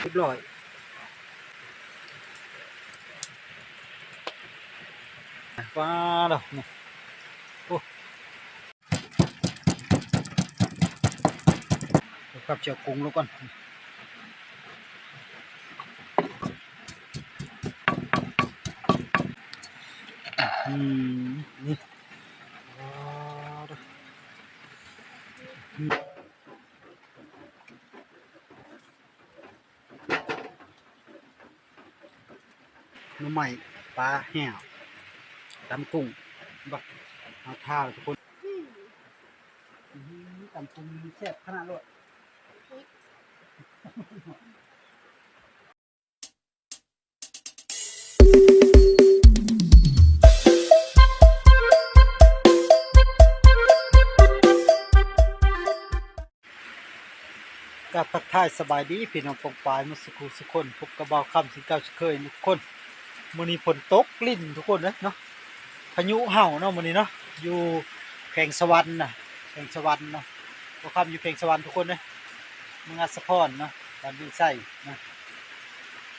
ຮຽບຮ້ອຍ. ວ້າວ ນີ້ ໂອ້ ກັບເຈົ້າກຸ້ງລົງກ່ອນ. ອືມ ນີ້ ວ້າວ ໜໍ່ໄມ້ ປາແຫ້ວ ຕຳກຸ້ງ ບັກ ເອົາທ່າທຸກຄົນ. ອືມ ຕຳກຸ້ງແຊບຂະໜາດໂລດ. ກະທັກທາຍສະບາຍດີພີ່ນ້ອງປ້ອງປາຍໝົດສູ່ຄູ່ສູ່ຄົນ, ພົບກັບບ່າວຄຳເຊັ່ນເກົ່າເຊັ່ນເຄີຍທຸກຄົນ. ມື້ນີ້ຝົນຕົກລິນທຸກຄົນເອີຍເນາະ, ພາຍຸເຫົ່າເນາະມື້ນີ້ເນາະ, ຢູ່ແຂວງສະຫວັນນະ, ແຂວງສະຫວັນເນາະ, ບ່າວຄຳຢູ່ແຂວງສະຫວັນທຸກຄົນເອີຍ, ເມືອງອັດສະພອນເນາະ, ບ້ານວຽງໄຊນະ.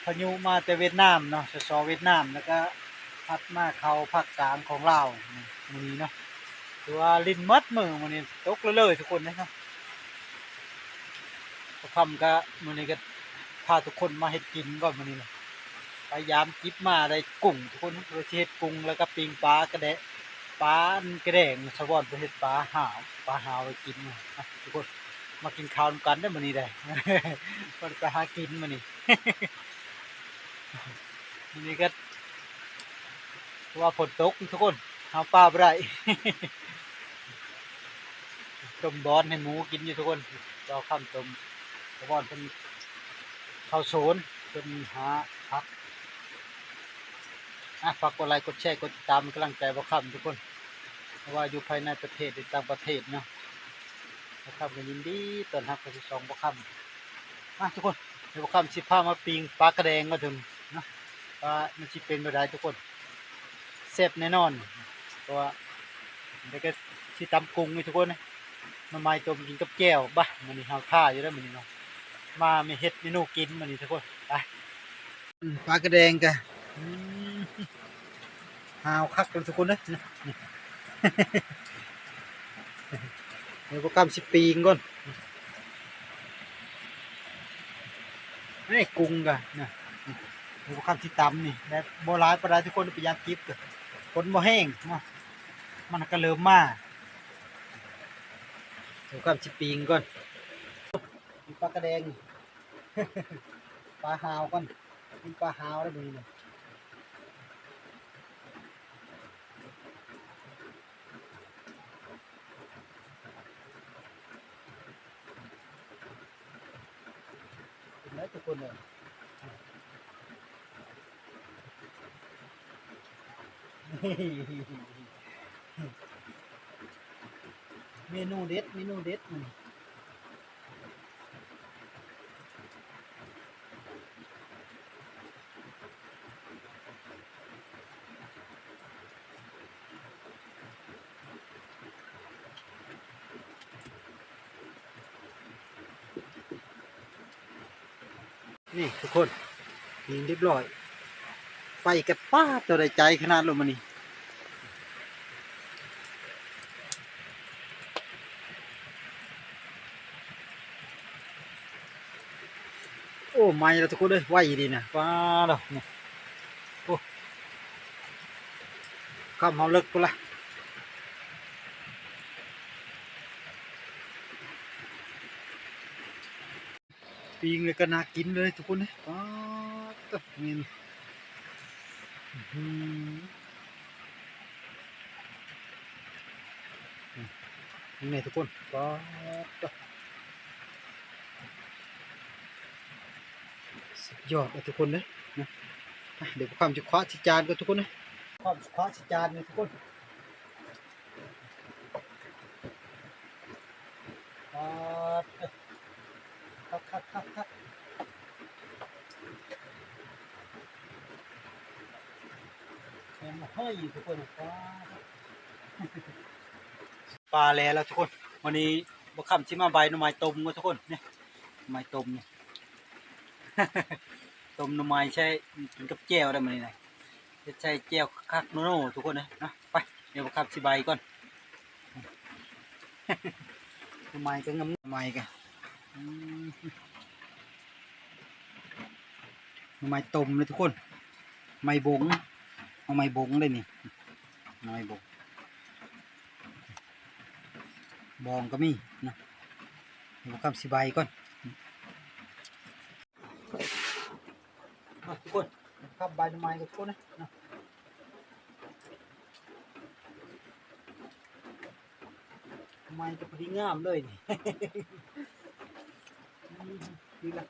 ພາຍຸມາແຕ່ຫວຽດນາມເນາະ, ສສ ຫວຽດນາມ ແລ້ວກະພັດມາເຂົ້າພາກກາງຂອງລາວມື້ນີ້ເນາະ, ຖືວ່າລິນໝົດມື້ມື້ນີ້, ຕົກເລື້ອຍໆທຸກຄົນເດ້ເນາະ. ບ່າວຄຳກະ ມື້ນີ້ກະພາທຸກຄົນມາເຮັດກິນກ່ອນມື້ນີ້ນະ, ໄປຢາມຈິບມາໄດ້ກຸ້ງທຸກຄົນ, ວ່າຊິເຮັດກຸ້ງ ແລ້ວກະປີ້ງປາກະແດະ ປາອັນກະແດງ, ສະຫວອນເພິ່ນເຮັດປາຫາວ ປາຫາວໄວ້ກິນນະ. ອ່ະ ທຸກຄົນ ມາກິນເຂົ້ານຳກັນເດີ້ມື້ນີ້ເດີ້, ບໍ່ໄດ້ໄປຫາກິນມື້ນີ້. ມື້ນີ້ກໍເພາະວ່າຝົນຕົກທຸກຄົນ, ຫາປາບໍ່ໄດ້. ຕົ້ມບອນໃຫ້ໝູກິນຢູ່ທຸກຄົນ, ເຈົ້າຄຳຕົ້ມ ສະຫວອນເພິ່ນເຂົ້າສວນ ເພິ່ນຫາຜັກ. ອ່ະ ຝາກກົດໄລ ກົດແຊ ກົດຕິດຕາມເປັນກຳລັງໃຈບ່າວຄຳທຸກຄົນ, ບໍ່ວ່າຢູ່ພາຍໃນປະເທດ ຫຼື ຕ່າງປະເທດເນາະ. ບ່າວຄຳກໍຍິນດີຕ້ອນຮັບເຂົ້າສູ່ຊ່ອງບ່າວຄຳ. ມາທຸກຄົນ, ດຽວບ່າວຄຳຊິພາມາປີ້ງປາກະແດງກ່ອນເຖິງເນາະ, ວ່າມັນຊິເປັນແບບໃດທຸກຄົນ, ແຊບແນ່ນອນ. ເພາະວ່າ ແລ້ວກໍຊິຕຳກຸ້ງນີ້ທຸກຄົນ, ໜໍ່ໄມ້ຕົ້ມກິນກັບແຈ່ວ. ບາ ມື້ນີ້ເຮົາທ່າຢູ່ເດີ້ມື້ນີ້ເນາະ, ມາມີເຮັດເມນູກິນມື້ນີ້ທຸກຄົນ. ໄປ ອືມ ປາກະແດງກະ ອືມ ຫາວຄັກເລີຍທຸກຄົນເອີຍ. ດຽວບ່າວຄຳຊິປີ້ງກ່ອນ. ນີ້ກຸ້ງກະນະ, ດຽວບ່າວຄຳຊິຕຳນີ້, ແຕ່ບໍ່ຫຼາຍປານໃດທຸກຄົນ, ໄປຢາມຈິບກະ ຝົນບໍ່ແຮງເນາະ, ມັນກະເລີ່ມມາ. ບ່າວຄຳຊິປີ້ງກ່ອນ. ມີປາກະແດງ ປາຫາວກ່ອນ, ກິນປາຫາວແລ້ວມື້ນີ້ນະ. ເປັນໄດທຸກຄົນເອີຍ, ເມນູເດັດ ເມນູເດັດມື້ນີ້. ນີ້ທຸກຄົນ ປີ້ງຮຽບຮ້ອຍ, ໄຟກະປາດ ໂຕໄດ້ໃຈຂະໜາດໂລດມື້ນີ້. ໂອ້ ໄໝ້ແລ້ວທຸກຄົນເອີຍ, ໄວອີ່ຫຼີນະ. ປາດໂທ້ ນີ້ ໂອ້ ຄຳເຮົາເລິກພຸ້ນລະ. ປີ້ງແລ້ວກໍໜ້າກິນເລີຍທຸກຄົນເອີຍ. ປາດໂທ້ ແມ່ນ ອື ນີ້ທຸກຄົນ ປາດໂທ້ ສຸດຍອດເລີຍທຸກຄົນເອີຍ. ນະ ດຽວຄຳຊິຄວ້າໃສ່ຈານກ່ອນທຸກຄົນເອີຍ, ຄຳຊິຄວ້າໃສ່ຈານເລີຍທຸກຄົນ. ປາດ ຄັກໆໆໆ ແມ່ນຫອຍທຸກຄົນ. ປາດ ປາແຫຼແລ້ວທຸກຄົນ. ມື້ນີ້ບ່າວຄຳຊິມາໃບໜໍ່ໄມ້ຕົ້ມກ່ອນທຸກຄົນ. ນີ້ ໜໍ່ໄມ້ຕົ້ມນີ້. ຕົ້ມໜໍ່ໄມ້ໃສ່ ກິນກັບແຈ່ວໄດ້ມື້ນີ້ນະ ເຮັດໃສ່ແຈ່ວຄັກໆ ໂນໆ ທຸກຄົນເອີຍ. ເນາະ ໄປ ດຽວບໍ່ຄຳຊິບາຍກ່ອນ. ໜໍ່ໄມ້ກໍງາມ ໜໍ່ໄມ້ກໍ ອືມ ໜໍ່ໄມ້ຕົ້ມເລີຍທຸກຄົນ ໄມ້ບົງ ເອົາໄມ້ບົງເດ້ນີ້ ໜໍ່ໄມ້ບົງ ບອງກໍມີເນາະ. ດຽວຄຳຊິບາຍກ່ອນ ມາທຸກຄົນ ຄຳບາຍໜໍ່ໄມ້ກັບທຸກຄົນເນາະ. ໃໝ່ກໍພໍດີງາມເລີຍນີ້ ດີລະ.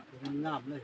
ໂອ້ ງາມເລີຍ.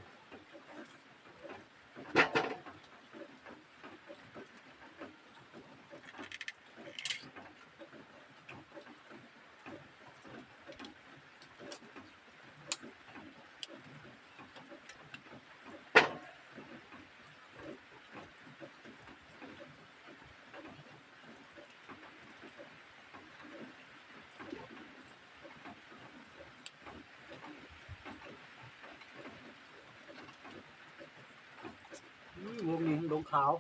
ອືມ ລົງນີ້ ລົງຂາວ.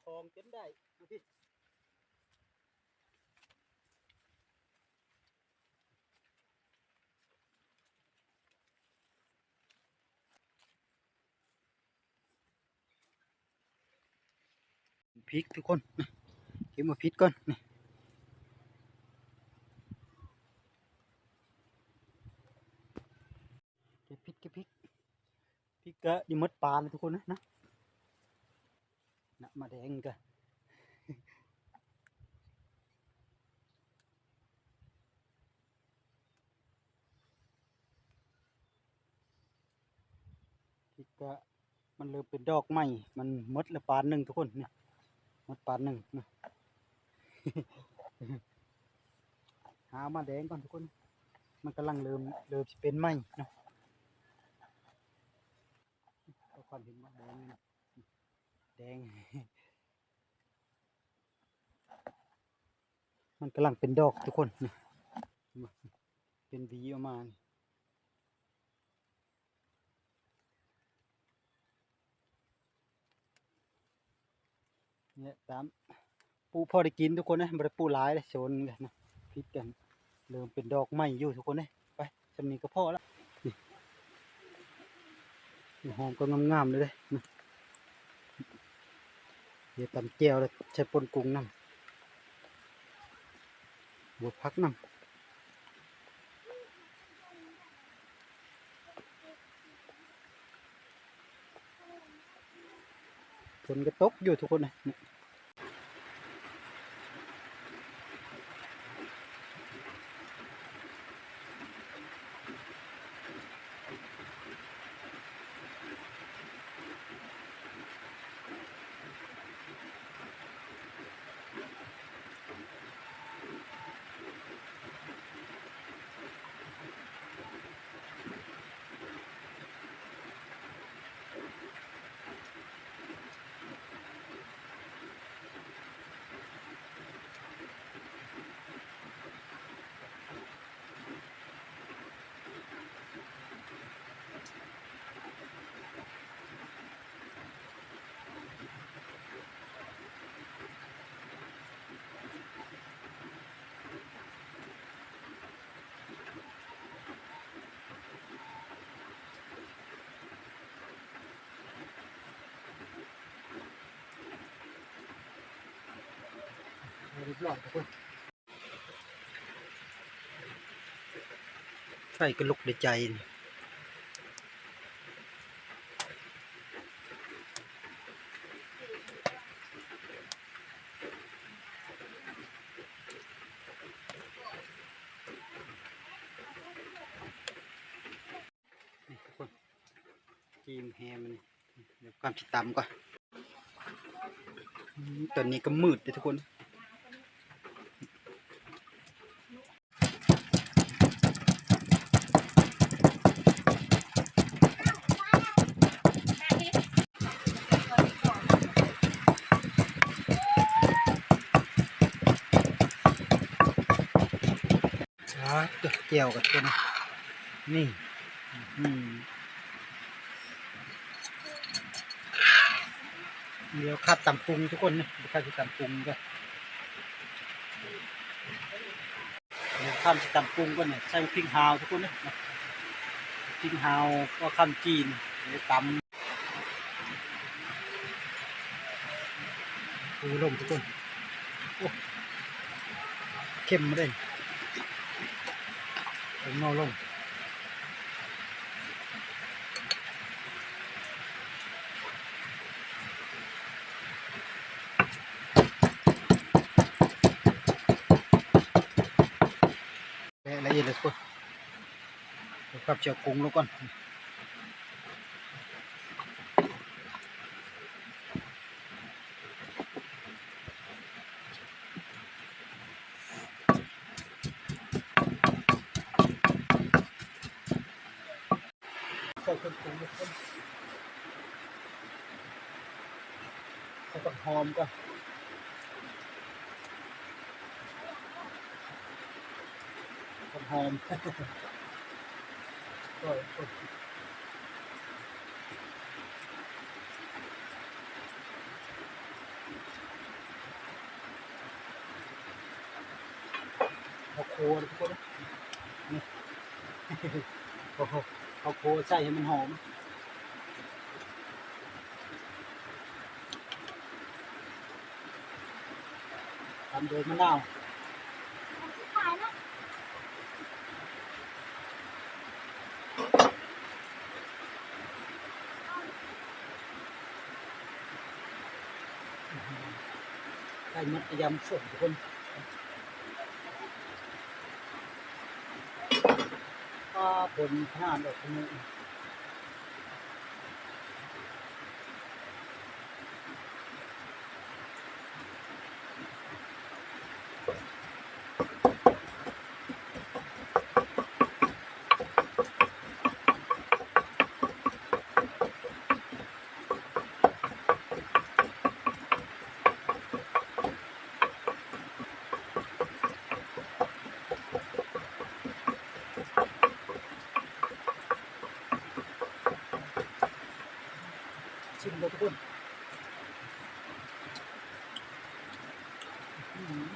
ຂອງຈົນໄດ້ ມາພີ່. ພິກທຸກຄົນ ເກັບໝາກພິກກ່ອນ ນີ້ ເກັບພິກ ເກັບພິກ ພິກກະຊິໝົດປານແລ້ວທຸກຄົນເອີຍນະ ນະ ມາແດງກະ ພິກກະ ມັນເລີ່ມເປັນດອກໃໝ່ ມັນໝົດລະປານໜຶ່ງທຸກຄົນ ນີ້ ໝົດປານໜຶ່ງນະ ຫາມາແດງກ່ອນທຸກຄົນ ມັນກຳລັງເລີ່ມ ເລີ່ມຊິເປັນໃໝ່ເນາະ ເອົາຄວັນເຫັນມາແດງນີ້ນະ ແດງ ມັນກຳລັງເປັນດອກທຸກຄົນ ນີ້ ເປັນຫວີອອກມານີ້ ນີ້ແຫຼະ ຕາມ ປູກພໍໄດ້ກິນທຸກຄົນເອີຍ ບໍ່ໄດ້ປູກຫຼາຍເດ້ ໂຊນນີ້ນະ ພິກກັນ ເລີ່ມເປັນດອກໃໝ່ຢູ່ທຸກຄົນເອີຍ ໄປ ຊ່ຳນີ້ກໍພໍລະ ນີ້ ຫອມກໍງາມໆເລີຍເດ້ ດຽວຕຳແຈ່ວແລ້ວໃສ່ປົ່ນກຸ້ງນຳ ບົວຜັກນຳ ຝົນກໍຕົກຢູ່ທຸກຄົນເອີຍ. ຮຽບຮ້ອຍທຸກຄົນ. ໄຟກໍລຸກໃນໃຈນີ້ ນີ້ທຸກຄົນ ຈີ່ແຮມນີ້ ດຽວກ່ອນຊິຕຳກ່ອນ. ອືມ ຕອນນີ້ກໍມືດເດ້ທຸກຄົນ. ອ່າ ແຈ່ວກັນຕົວນີ້ ນີ້ ອືມ ດຽວຄາດຕຳປຸງທຸກຄົນ ດຽວຄາດຊິຕຳປຸງກ່ອນ ດຽວຄາດຊິຕຳປຸງກ່ອນ ໃສ່ພິກຫາວທຸກຄົນ ພິກຫາວກໍຄຳຈີນ ດຽວຕຳ ປູລົງທຸກຄົນ ໂອ້ ເຄັມເດ້ ເອົາເນົາລົງ ແປະລະອຽດເລີຍທຸກຄົນ ເອົາກັບເຈີກຸ້ງລົງກ່ອນ. ໃສ່ເຄື່ອງປຸງທຸກຄົນ ໃສ່ຜັກຫອມກ່ອນ ຜັກຫອມ ເອົາຄົວທຸກຄົນ ນີ້ ເອົາຄົວໃສ່ໃຫ້ມັນຫອມ ຕາມດ້ວຍມະນາວ ໃກ້ໝົດ ກະຢຳສົ້ມທຸກຄົນ. ປາ ຝົນຂະໜາດດອກ ມື້ນີ້. ຊິມເດີທຸກຄົນ ອືມ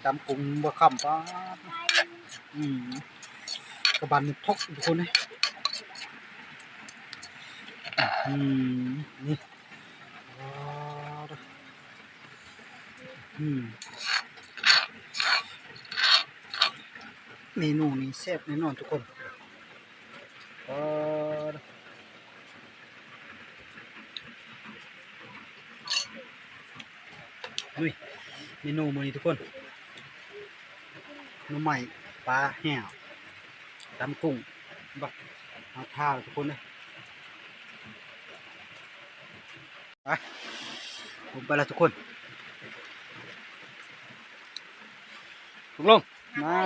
ຕຳກຸ້ງບໍ່ຄຳປາດ ອືມ ກະບານນີ້ທົກທຸກຄົນເອີຍ ອືມ ນີ້ ອືມ ເມນູນີ້ແຊບແນ່ນອນທຸກຄົນ. ເມນູມື້ນີ້ທຸກຄົນ ໜໍ່ໄມ້ ປາແຫ້ງ ຕຳກຸ້ງ ເອົາທາທຸກຄົນເດີ. ໄປ ຜົມໄປລະທຸກຄົນ ລົງ ລົງ ມາ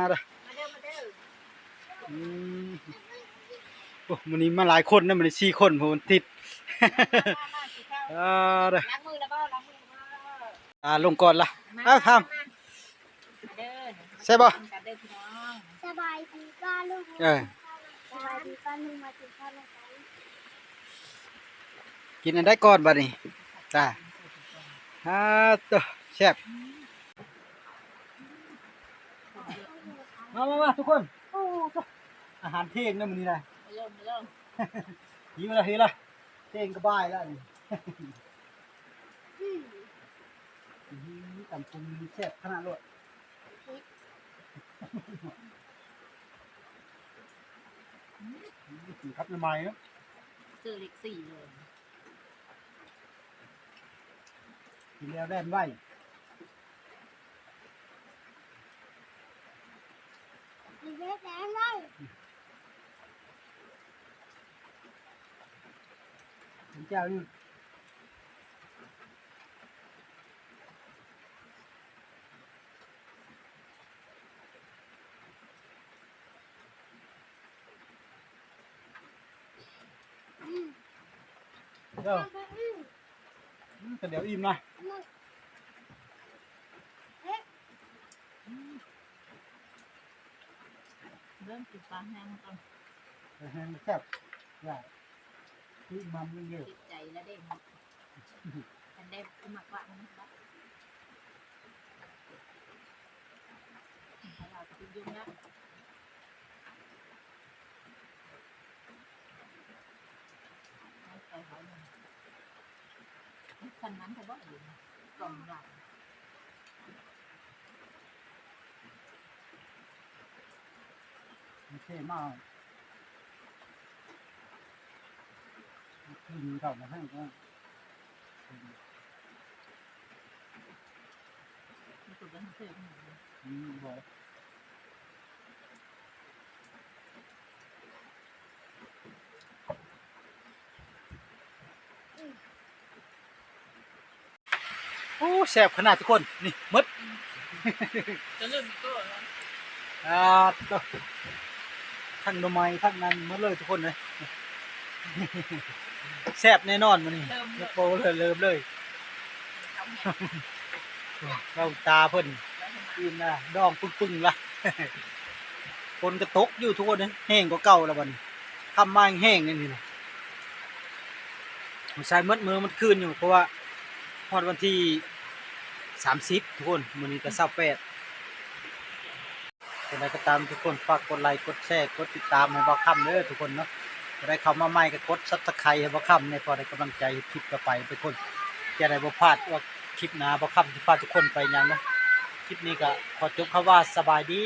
ເດີ ມາເດີ ມາເດີ ອືມ ໂອ້ ມື້ນີ້ມາຫຼາຍຄົນນະ ມື້ນີ້ສີ່ຄົນ ເພາະວັນທິດ ມາ ມາ ມາ ກິນເຂົ້າ ເອີ ເດີ ລ້າງມືແລ້ວບໍ່ ລ້າງມືແລ້ວບໍ່ ອ່າ ລົງກ່ອນລະ ມາ ເອົາ ມາ ທຳ ມາ ເດີ ແຊບບໍ່ ກິນກັນເດີພີ່ນ້ອງ ສະບາຍດີປ້າລຸງ ເອີ ສະບາຍດີປ້າລຸງ ມາກິນເຂົ້ານຳກັນ ກິນອັນໃດກ່ອນບາດນີ້ ຈ້າ ອາ ໂຕ ແຊບ ມາ ມາ ມາ ທຸກຄົນ ໂອ້ ໂຕ ອາຫານທ່ຽງນະມື້ນີ້ນະ ມາເລີ່ມ ມາເລີ່ມ ຫິວລະ ຫິວລະ ທ່ຽງກະບ່າຍລະນີ້ ອືມ. ອືມ ຕຳປຸງນີ້ແຊບຂະໜາດໂລດ. ອືມ ກິນກັບນ້ຳໃໝ່ເນາະ ຊື້ເລກສີ່ເລີຍ ກິນແລ້ວແລ່ນໄວ ກິນແລ້ວແລ່ນໄວ. ເປັນແຈ່ວຢູ່ ເດີ ອືມ ກະດຽວອີ່ມນະ. ເລີ່ມກິນປາແຫ້ງກ່ອນ ປາແຫ້ງແຊບຫຼາຍ ຄືມັນເດີ ຕິດໃຈລະເດ້ ຄັນໄດ້ຄືໝາກຫວານມັນບັກ ໃຫ້ລາວໄປກິນຢູ່ນະ. ໄປເຮົາ ຄັນມັນກະບໍ່ຢູ່ ກອງລະ ໂອເຄ ມາ ຄືນເຂົ້າມາໃຫ້ກໍ ອືມ ບໍ່ ໂອ້ ແຊບຂະໜາດທຸກຄົນ ນີ້ໝົດ ຈະເລີ່ມອີກກໍ ອ່າ ໂຕ ທັງໜໍ່ໄມ້ທັງນັ້ນໝົດເລີຍທຸກຄົນເອີຍ ແຊບແນ່ນອນມື້ນີ້ ເລີ່ມເລີຍ ໂອ້ ເລີ່ມເລີຍ ເວົ້າຕາເພິ່ນ ອີ່ມລະ ດອງປຶ້ງໆລະ ຝົນກະຕົກຢູ່ທຸກຄົນເອີຍ ແຮງກວ່າເກົ່າລະບັດນີ້ ຄ່ຳມາແຮງໆ ອັນນີ້ນະ ໃຊ້ໝົດມື້ໝົດຄືນຢູ່ ເພາະວ່າຮອດວັນທີສາມສິບທຸກຄົນ ມື້ນີ້ກະຊາວແປດ. ຈັ່ງໃດກໍຕາມທຸກຄົນ ຝາກກົດໄລ ກົດແຊ ກົດຕິດຕາມໃຫ້ບ່າວຄຳເດີທຸກຄົນເນາະ ຜູ້ໃດເຂົ້າມາໃໝ່ກໍກົດ Subscribe ໃຫ້ບ່າວຄຳແດ່ ພໍໄດ້ກຳລັງໃຈເຮັດຄລິບຕໍ່ໄປທຸກຄົນ ຈະໄດ້ບໍ່ພາດວ່າຄລິບໜ້າບ່າວຄຳຊິພາທຸກຄົນໄປຫຍັງເນາະ. ຄລິບນີ້ກໍຂໍຈົບຄຳວ່າສະບາຍດີ.